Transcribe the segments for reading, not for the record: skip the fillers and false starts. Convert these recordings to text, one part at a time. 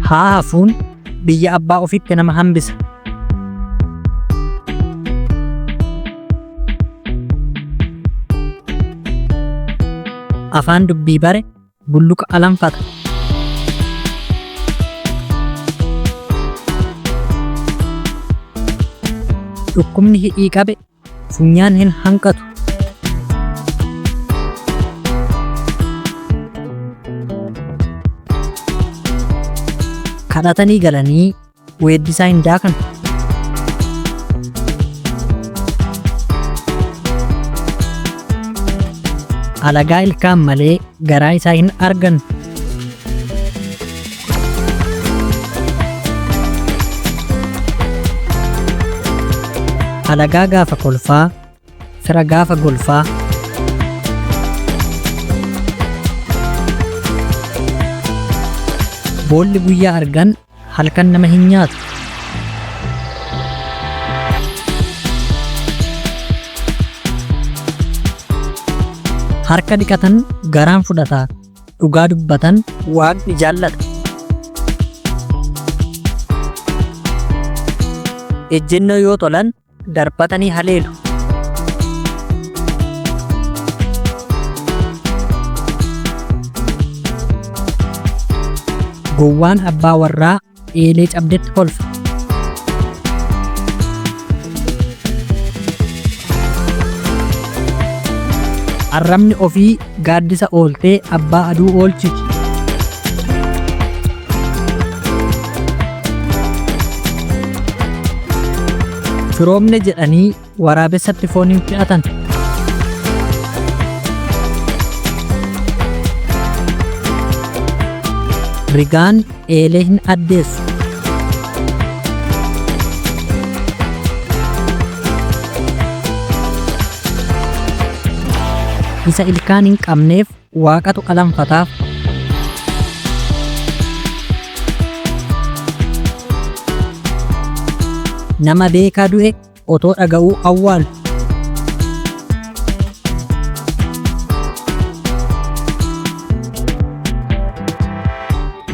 Haa hafuun biyya abbaa ofiitti nama hambisa. Afaan dubbii bare bulluqa alanfata. Dhukkubni hidhii qabe funyaan hin hanqatu. Kadhatanii galanii weeddisaa hin daakan. Alagaa ilkaan malee garaa isaa hin argan. Alagaa gaafa kolfaa, fira gaafa golfaa. Boolli guyyaa argan halkan nama hin nyaatu. Harka dhiqatan garaan fudhata, dhugaa dubbatan waaqni jaallata. Ejjennoo yoo tolan darbatanii haleelu. Gowwaan abbaa warraa eelee cabdetti kolfa. Arrabni ofii gaaddisa ooltee abbaa aduu oolchiti. Firoomne jedhanii waraabessatti foon hin fe'atan. Rigaan eelee hin addeessu. Isa ilkaan hin qabneef waaqatu alanfataaf. Nama beekaa du'e otoo dhaga'uu awwaalu.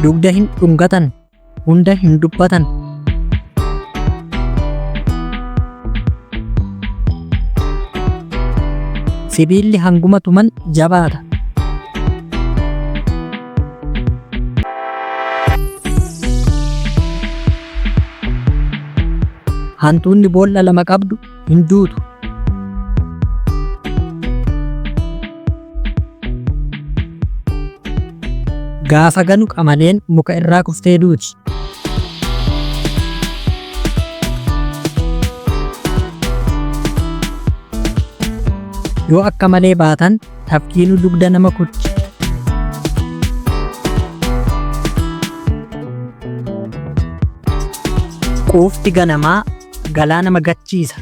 Dugda hin dhungatan, hunda hin dubbatan. Sibiilli hanguma tuman jabaata. Hantuunni boolla lama qabdu hin duutu. Gaafa ganu qamaleen muka irraa kuftee duuti. Yoo akka malee baatan tafkiinuu dugda nama kutti. Quufti ganamaa galaa nama gachiisa.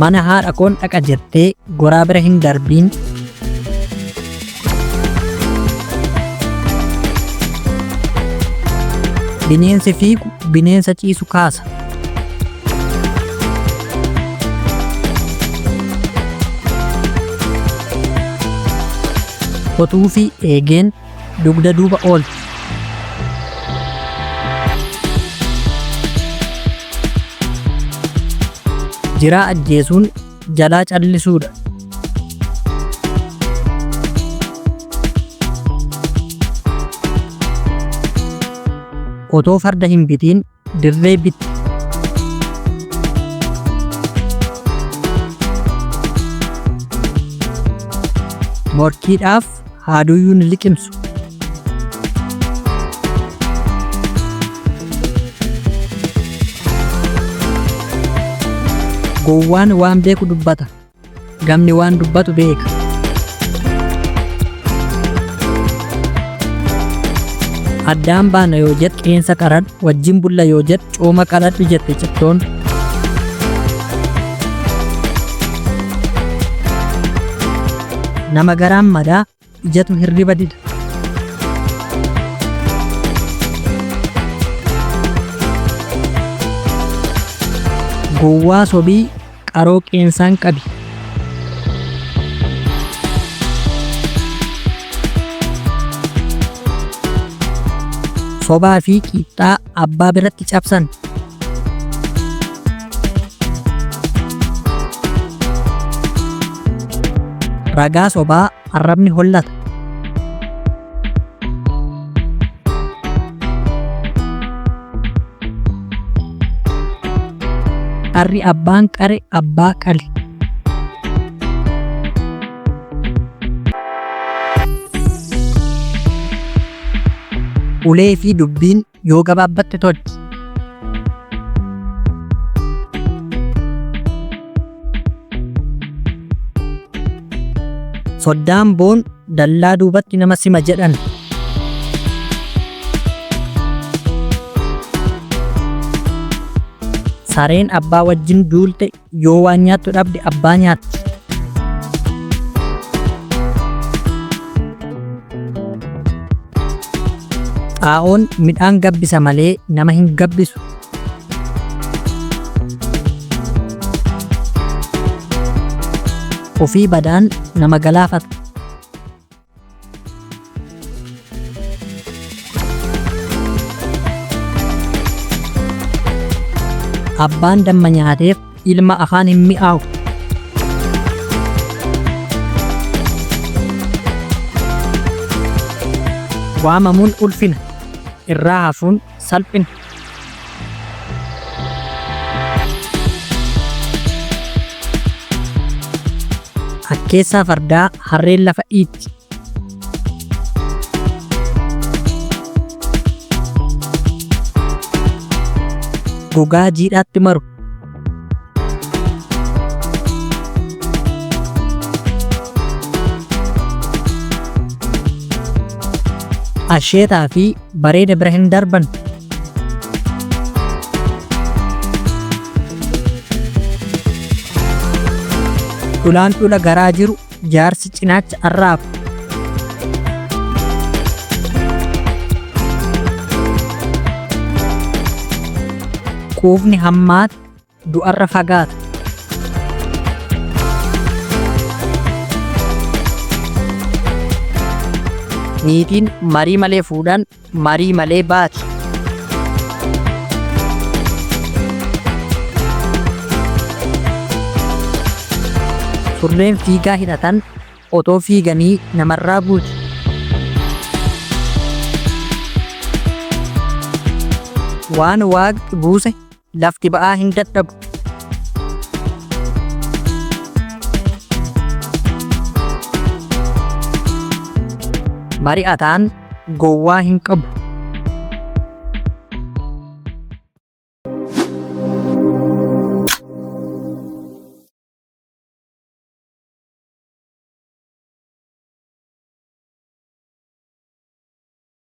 Mana haadha koon dhaqa jettee goraa bira hin darbiin. Bineensi fiigu bineensa ciisu kaasa. Qotuu fi eegeen dugda duuba oolti. Jiraa ajjeesuun jalaa callisuudha. Otoo farda hin bitiin dirree bitti. Morkiidhaaf haaduyyuu ni liqimsu. Gowwaan waan beeku dubbata. Gamni waan dubbatu beeka. Addaan baana yoo jedhu qeensa qaradhu, wajjin bulla yoo jedhu cooma qaladhu jette cittoon. Nama garaan madaa ijatu hirriba dida. Gowwaa sobii qaroo qeensaan qabi. Sobaa fi qiixxaa abbaa biratti cabsan. Ragaa sobaa arrabni hollata. Qarri abbaan qare abbaa qale. Ulee fi dubbiin yoo gabaabbatte tolti. Soddaan boon dallaa duubatti nama sima jedhan. Sareen abbaa wajjin duulte yoo waan nyaattu dhabde abbaa nyaatti. Xaa'oon midhaan gabbisa malee nama hin gabbisu. Ofii badaan nama galaafata. Abbaan damma nyaateef ilma afaan hin mi'aawu. Waamamuun ulfina, irraa hafuun salphina. Akkeessaa fardaa harreen lafa dhiitti. Gogaa jiidhaatti maru. Asheetaa fi bareeda bira hin darban. Dhulaan dhula garaa jiru jaarsi cinaacha arraaba. Quufni hammaate du'arra fagaata. Niitiin marii malee fuudhan marii malee baati. Surreen fiigaa hidhatan otoo fiiganii namarraa buuti. Waan waaqni buuse lafti ba'aa hin dadhabu. Mari'ataan gowwaa hin qabu.